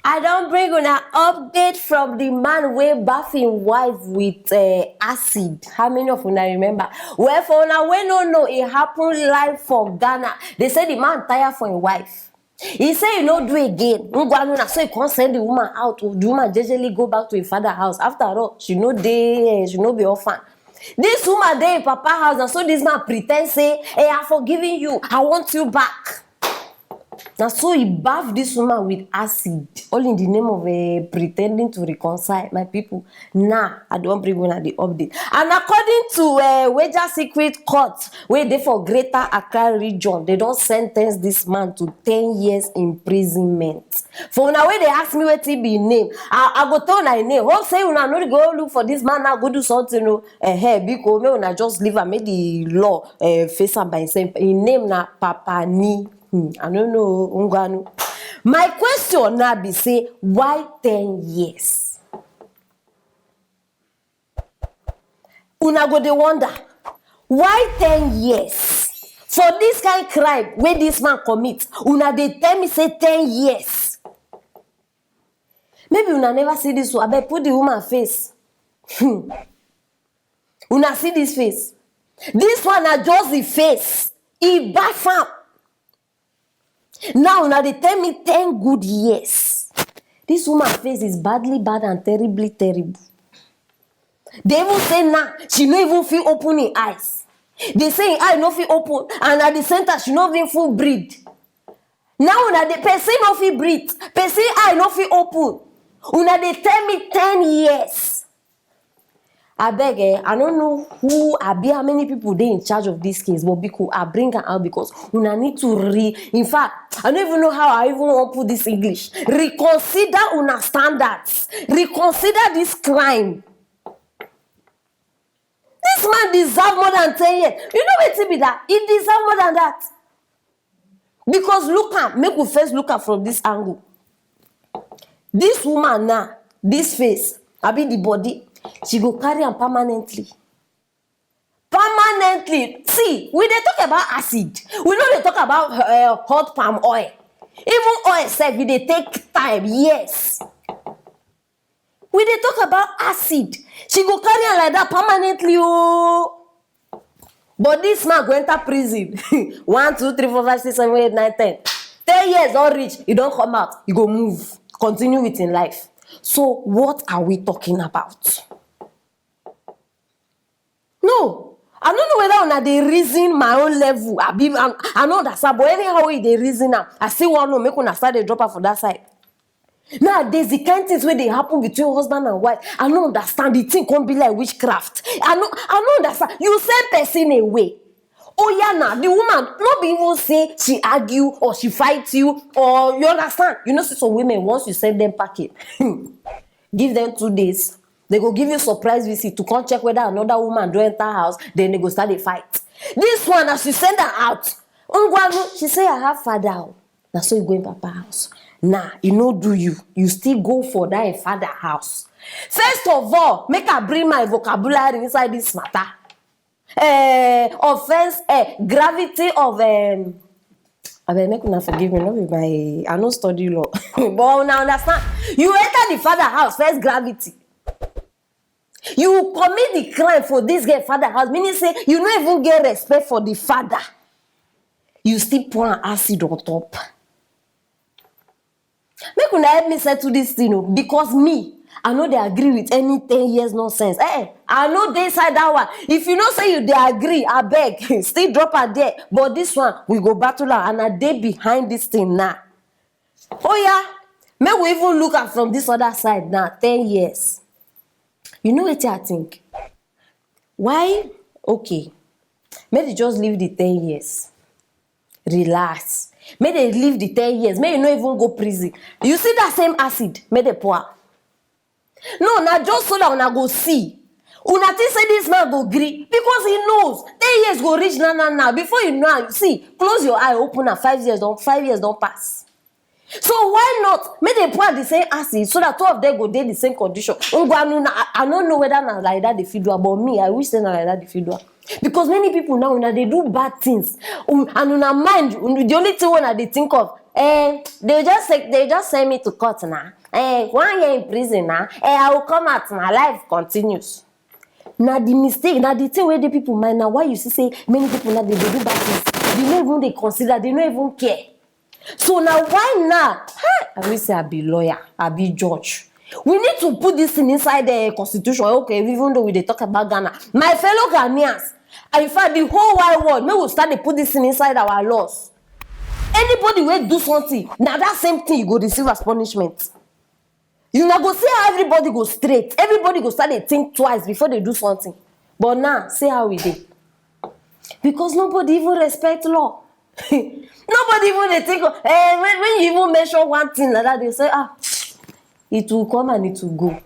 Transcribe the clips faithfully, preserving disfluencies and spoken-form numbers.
I don bring una update from the man wey baff him wife with uh, acid. How many of una remember? Well, for una wey no know, e happen live for Ghana. They say the man tire for him wife. He say he no do again. Ngwanu, na so he come send the woman out. The woman jejely go back to him father house. After all, she no dey, eh, she no be orphan. This woman dey in papa house, na so this man pretend say, "Hey, I forgiven you. I want you back." Na so he baff this woman with acid, all in the name of uh, pretending to reconcile. My people, now I don bring una the update. And according to uh, Weja Secret Court, wey dey for Greater Accra region, they don sentence this man to ten years imprisonment. For una wey dey ask me wetin be him name, I, I go tell una him name. Hope say una no go look for this man now go do something o. Eh, biko, make una just leave am, make the law uh, face am by himself. Him name na Papa Ni. Hmm, I no know, Ngwanu. My question now be say, why ten years? Una go dey wonder, why ten years? For this kind crime wey this man commit, una dey tell me say ten years. Maybe una never see this one. Abeg, put the woman face. Hmm. Una see this face? This one na just the face. E baff am. Now una dey tell me ten good years. This woman face is badly bad and terribly terrible. They even say now she no even fit open her eyes. They say her eye no fit open, and at the same time she no even full breathe. Now una dey, person no fit breathe, person eye no fit open. Una dey tell me ten years. Abeg, eh, I no know who abi how many people dey in charge of this case, but biko, I bring am out because una need to re-, in fact, I no even know how I even wan put this English. Reconsider una standards. Reconsider this crime. This man deserve more than ten years. You know wetin be that? He deserve more than that. Because look am, make we first look am from this angle. This woman now, this face, abi the body, she go carry am permanently. Permanently. See, we dey talk about acid. We no dey talk about uh, hot palm oil. Even oil sef, e dey take time, yes. We dey talk about acid. She go carry am like that permanently o. But this man go enter prison. One, two, three, four, five, six, seven, eight, nine, ten. Ten years don reach, he don come out. He go move, continue with him life. So what are we talking about? No, I no know whether una dey reason my own level. I be, I, I no understand, but anyhow wey you dey reason am, I still wan know, make una start dey drop am for that side. Nowadays, the kind things wey dey happen between husband and wife, I no understand. The thing come be like witchcraft. I no, I no understand. You send person away. Oh yeah, now the woman no be even say she argue or she fight you, or you understand. You know, see some women, once you send them packing, give them two days. They go give you surprise visit to come check whether another woman don enter house. Then they go start dey fight. This one, as you send her out, Ngwanu, she say, "I have father o." Na so you go in papa house. Nah, e no do you. You still go for that father house. First of all, make I bring my vocabulary inside this matter. Eh, offense, eh, gravity of, um, abeg, make una forgive me, no be my, I no study law. But una understand, you enter the father house, first gravity. You commit the crime for this girl father house, meaning say you no even get respect for the father. You still pour an acid on top. Make una help me settle this thing o, because me, I no dey agree with any ten years nonsense. Eh, eh, I no dey inside that one. If you know say you dey agree, abeg, still drop am there. But this one, we go battle am, and I dey behind this thing now. Oh yeah, make we even look am from this other side now. Ten years. You know wetin I think? Why? Okay, make they just leave the ten years. Relax. Make they leave the ten years. Make you no even go prison. You see that same acid, make they pour am. No, na just so that una go see. Una think say this man go gree because he knows ten years go reach now, now, now. Before you know am, you see, close your eye, open am, five years don, five years don pass. So why not make they pour the same acid so that two of them go dey the same condition? Ngwanu, na, I, I no know whether na like that they fit do am, but me, I wish say na like that they fit do am. Because many people now, una dey do bad things. Um, and una mind, um, the only thing una dey think of Eh, they just say, they just send me to court now. Eh, one year in prison now. Eh, I will come out now. Life continues. Na the mistake, na the thing wey dey people mind na why you see say many people now dey dey do bad things. They no even dey consider, they no even care. So na why now, hey, I wish say I be lawyer, I be judge. We need to put this thing inside the constitution. Okay, even though we dey talk about Ghana, my fellow Ghanaians, in fact, the whole wide world, make we start dey put this thing inside our laws. Anybody wey do something, na that same thing you go receive as punishment. You na go see how everybody go straight. Everybody go start dey think twice before they do something. But now, see how we dey. Because nobody even respect law. Nobody even dey think of, eh, when, when you even mention one thing like that, they say, ah, it will come and it will go.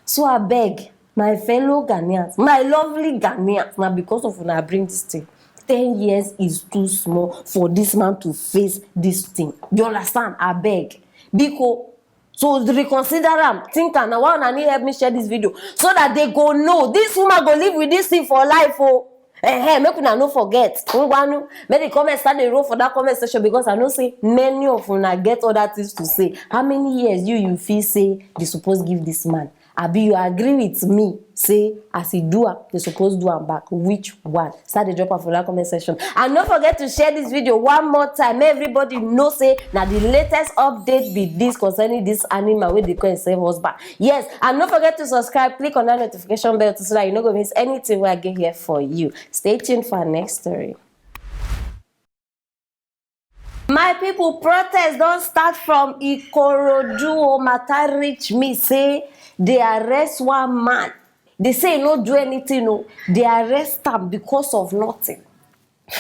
So I beg, my fellow Ghanaians, my lovely Ghanaians, now because of una bring this thing. Ten years is too small for this man to face this thing. You understand? I beg. Biko, so reconsider am, think am. Na why una need help me share this video so that they go know this woman go live with this thing for life. Oh, eh, make una no forget. Ngwanu, make the comment start dey roll for that comment section, because I know say many of una get other things to say. How many years you, you feel say they suppose give this man? Abi you agree with me say as he do am, they suppose do am back? Which one? Start dey drop am for that comment section. And no forget to share this video one more time. Make everybody know say na the latest update be this concerning this animal wey dey call himself husband. Yes, and no forget to subscribe, click on that notification bell too, so that you no go miss anything wey I get here for you. Stay tuned for our next story. My people, protest don start from Ikorodu. O, matter reach me say they arrest one man. They say he no do anything. No, they arrest am because of nothing.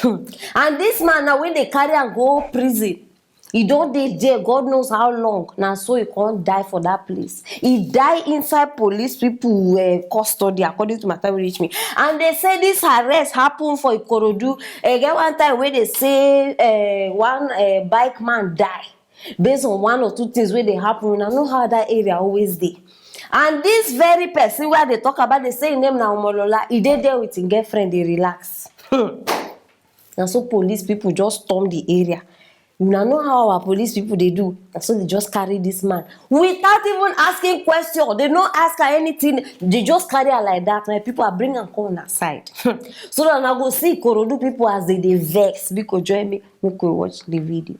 And this man now, when they carry am go prison, he don dey there God knows how long. Na so he come die for that place. He die inside police people, uh, custody, according to matter wey reach me. And they say this arrest happen for Ikorodu. E get one time wey they say, uh, one, uh, bike man die based on one or two things wey dey happen. Una know how that area always dey. And this very person wey I dey talk about, they say him name na Omolola. He dey there with him girlfriend, dey relax. Hmm. Na so police people just storm the area. Una know how our police people dey do. Na so they just carry this man without even asking question. They no ask her anything. They just carry her like that. My people, I bring am come una side so that una go see Ikorodu people as they dey vex. Biko, join me, make we watch the video.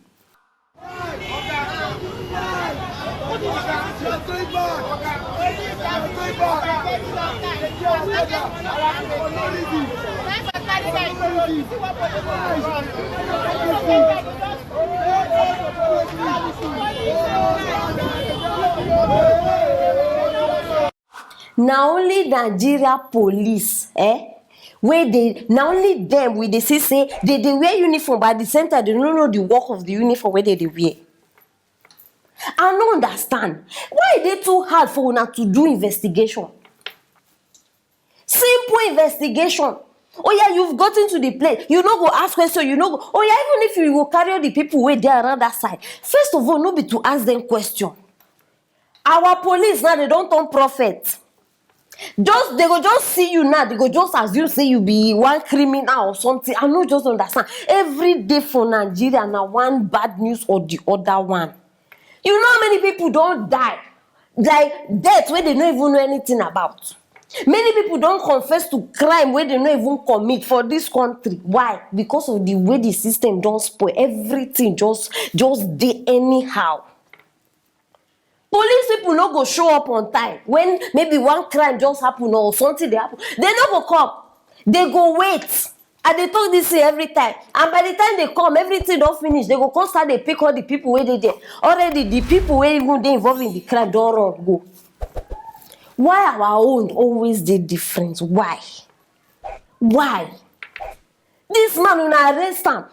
Na only Nigeria police, eh? Wey dey, na only dem we dey see say they dey wear uniform, but at the same time, they no know the work of the uniform wey they dey wear. I no understand. Why e dey too hard for una to do investigation? Simple investigation. Oh yeah, you've gotten to the place. You no go ask question. You no go. Oh yeah, even if you go carry all the people wey dey around that side, first of all, no be to ask them question. Our police now, they don turn prophet. Just, they go just see you now, they go just assume say you be one criminal or something. I no just understand. Every day for Nigeria na one bad news or the other one. You know how many people don die? Like, death wey they no even know anything about. Many people don confess to crime wey they no even commit for this country. Why? Because of the way the system don spoil. Everything just, just dey anyhow. Police people no go show up on time when maybe one crime just happen or something dey happen. They no go come. They go wait. I dey talk this thing every time. And by the time they come, everything don finish. They go come start dey pick all the people wey dey there. Already, the people wey even dey involved in the crime don run go. Why our own always dey different? Why? Why? This man, una arrest am.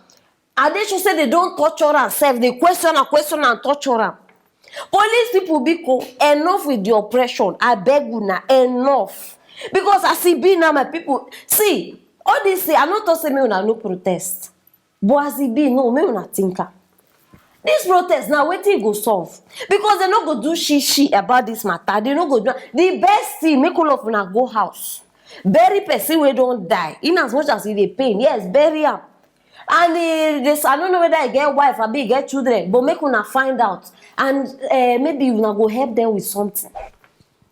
I dey sure say they don torture am sef. They question am, question am, torture am. Police people, biko, enough with the oppression. I beg una, enough. Because as e be now, my people, see, all this thing, I no talk say make una no protest. But as e be, no, make una think am. This protest now, wetin e go solve? Because they no go do shishi about this matter. They no go do. The best thing, make all of una go house. Bury person wey don die. In as much as e dey pain, yes, bury am. And e dey, I no know whether e get wife abi e get children, but make una find out, and um maybe una go help dem with something.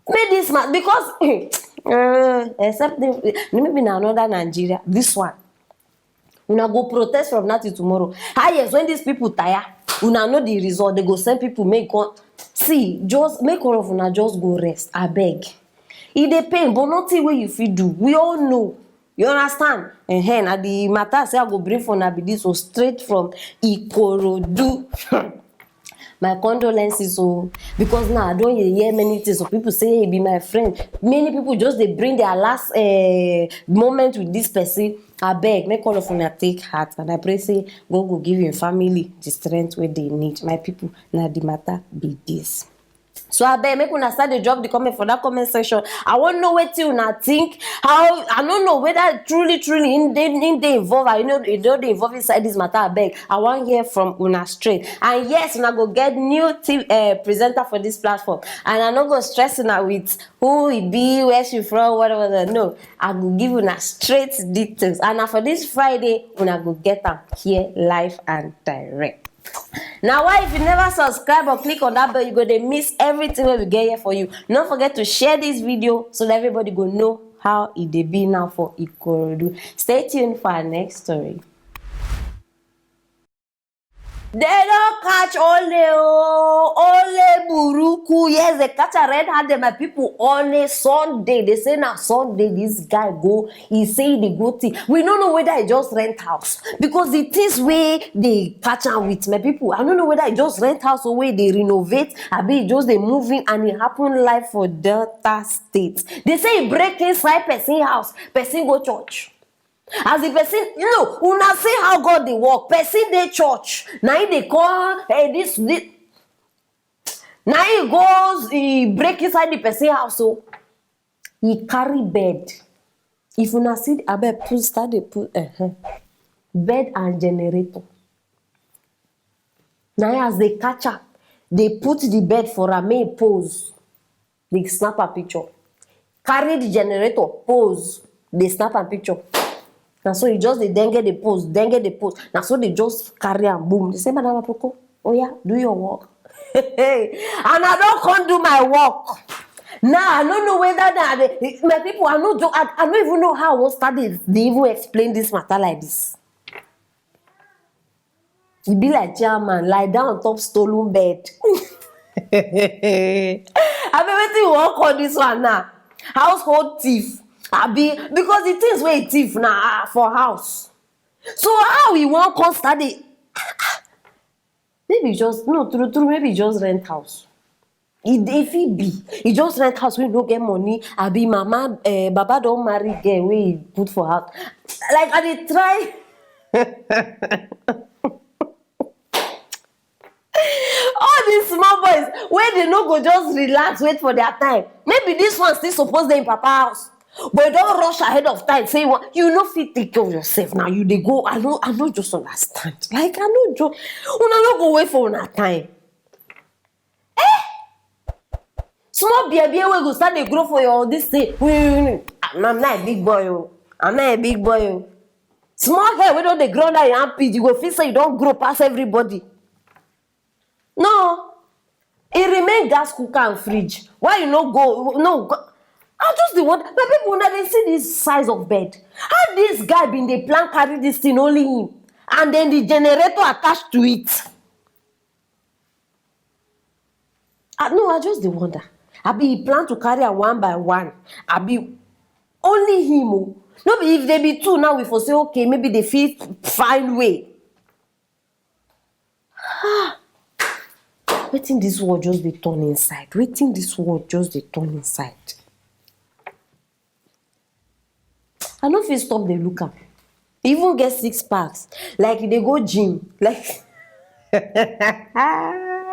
Make this man, because um except maybe na another Nigeria, this one. Una go protest from now till tomorrow. Highest, when these people tire, una know the result, dem go send people make come. See, just make all of una just go rest, abeg. E dey pain, but nothing wey you fit do, we all know. You understand? Ehen, na the matter I say I go bring for una be this o, straight from Ikorodu. My condolences o, because now I don dey hear many things of people say e be my friend. Many people just dey bring their last um moment with this person. Abeg, make all of una take heart, and I pray say God go give im family the strength wey dem need. My people, na the matter be this. So abeg, make una start dey drop the comment for that comment section. I wan know wetin una think. How, I no know whether truly truly im dey, im dey involved, I know e don dey involved inside this matter. Abeg, I wan hear from una straight. And yes, una go get new t- uh, presenter for this platform, and I no go stress una with who e be, where she from, whatever. No, I go give una straight details, and na for this Friday una go get am here live and direct. Now, why, if you never subscribe or click on that bell, you go dey miss everything wey we get here for you. No forget to share this video so that everybody go know how e dey be now for Ikorodu. Stay tuned for our next story. They don catch Ole o, Ole Buruku. Yes, they catch a red handed, my people, on a Sunday. They say na Sunday this guy go. He say he dey go thing. We no know whether he just rent house, because the things wey they catch am with, my people, I no know whether he just rent house or wey dey renovate, abi he just dey move in, and e happen live for Delta State. They say he break inside person house, person go church. As the person, you know, una see how God dey work. Person dey church, na him dey call, eh, this, this. Na him go, he break inside the person house, so he carry bed. If una see, abeg, put, start dey put, uh-huh. Bed and generator. Na him, as they catch am, they put the bed for am, make e pose. They snap a picture. Carry the generator, pose. They snap a picture. Na so he just dey dengue the pose, dengue the pose. Na so they just carry am, boom. They say, "Madam Aproko, oya, do your work." And I don come do my work. Now, I no know whether na the, my people, I no do, I, I no even know how I wan start dey, dey even explain this matter like this. E be like chairman lie down on top stolen bed. Abi wetin we wan call this one now? Household thief. Abi, because the things wey e thief na, ah, for house. So how we wan come start dey, maybe just, no, true true, maybe just rent house. E dey, e fit be. E just rent house wey no get money. Abi mama, eh, baba don marry girl wey e put for house. Like, I dey try. All these small boys wey they no go just relax, wait for their time. Maybe this one still suppose dey in papa house, but you don rush ahead of time. Say you wan, you no fit take care of yourself now. You dey go. I no, I no just understand. Like, I no just. Una no go wait for una time. Eh? Small baby wey go start dey grow for your this thing. I'm not a big boy o. I'm not a big boy o. Small hair wey don dey grow under your armpit, you go feel say you don grow pass everybody. No. E remain gas cooker and fridge. Why you no go? No, go, I just dey wonder. My people, una dey see this size of bed. How this guy been dey plan carry this thing, only him, and then the generator attached to it? Ah, no, I just dey wonder. Abi he plan to carry am one by one? Abi only him o? No be if they be two now, we for say, okay, maybe they fit find way. Ah, wetin this world just dey turn inside? Wetin this world just dey turn inside? I no fit stop dey look am. E even get six packs. Like, e dey go gym. Like, abeg,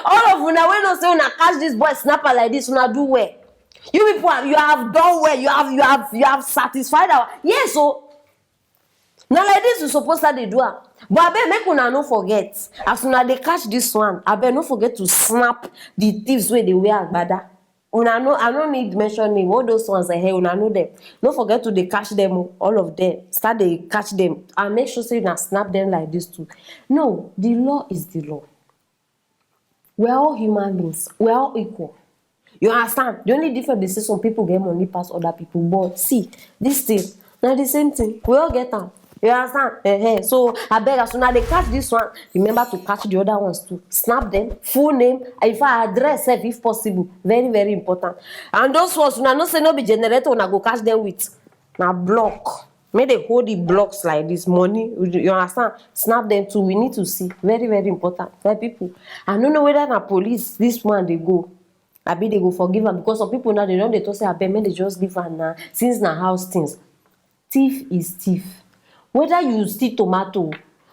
all of una wey know say una catch this boy snapper like this, una do well. You people have, you have done well. You have, you have, you have satisfied our, yes o. Na like this we suppose start dey do am. But abeg, make una no forget, as una dey catch this one, abeg, no forget to snap the thieves wey dey wear agbada. Una know, I no need mention name. All those ones, eh, una know them. No forget to dey catch them, oh, all of them. Start dey catch them and make sure say una snap them like this too. No, the law is the law. We are all human beings. We are all equal. You understand? The only difference be say some people get money pass other people. But see, this thing, na the same thing. We all get am. You understand? Eh, eh. So, abeg, as una dey catch this one, remember to catch the other ones too. Snap them, full name, in fact, address sef if possible. Very, very important. And those ones, una know say no be generator una go catch them with. Na block. Make they hold the blocks like this. Money, you understand? Snap them too. We need to see. Very, very important. My people, I no know whether na police this one dey go. Abi they go forgive am, because some people now, they don dey talk say, "Abeg, make they just leave am now, since na house things." Thief is thief. Whether you steal tomato,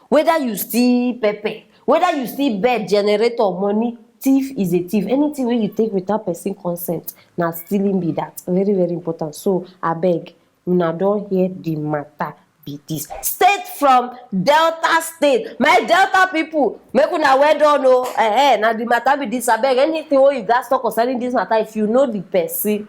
whether you steal pepper, whether you steal bed, generator, money, thief is a thief. Anything wey you take without person consent, na stealing be that. Very, very important. So, abeg, una don hear the matter be this. State from Delta State. My Delta people, make una well done o. Eh, eh, na the matter be this. Abeg, anything wey you gats talk concerning this matter, if you know the person,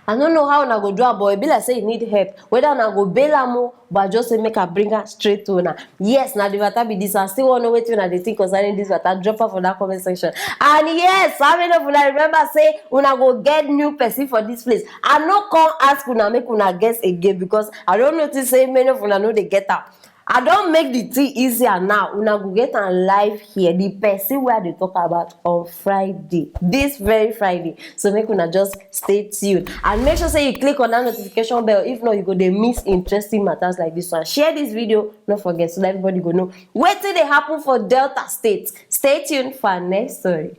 I no know how una go do am, but e be like say you need help. Whether una go bail am o, but I just say make I bring am straight to una. Yes, na the matter be this. I still wan know wetin una dey think concerning this matter. Drop am for that comment section. And yes, how many of una remember say una go get new person for this place? I no come ask una make una guess again, because I don notice say many of una no dey get am. I don make the thing easier now. Una go get am live here. The person wey I dey talk about on Friday, this very Friday. So make una just stay tuned and make sure say you click on that notification bell. If not, you go dey miss interesting matters like this one. Share this video, no forget, so that everybody go know wetin dey happen for Delta State. Stay tuned for our next story.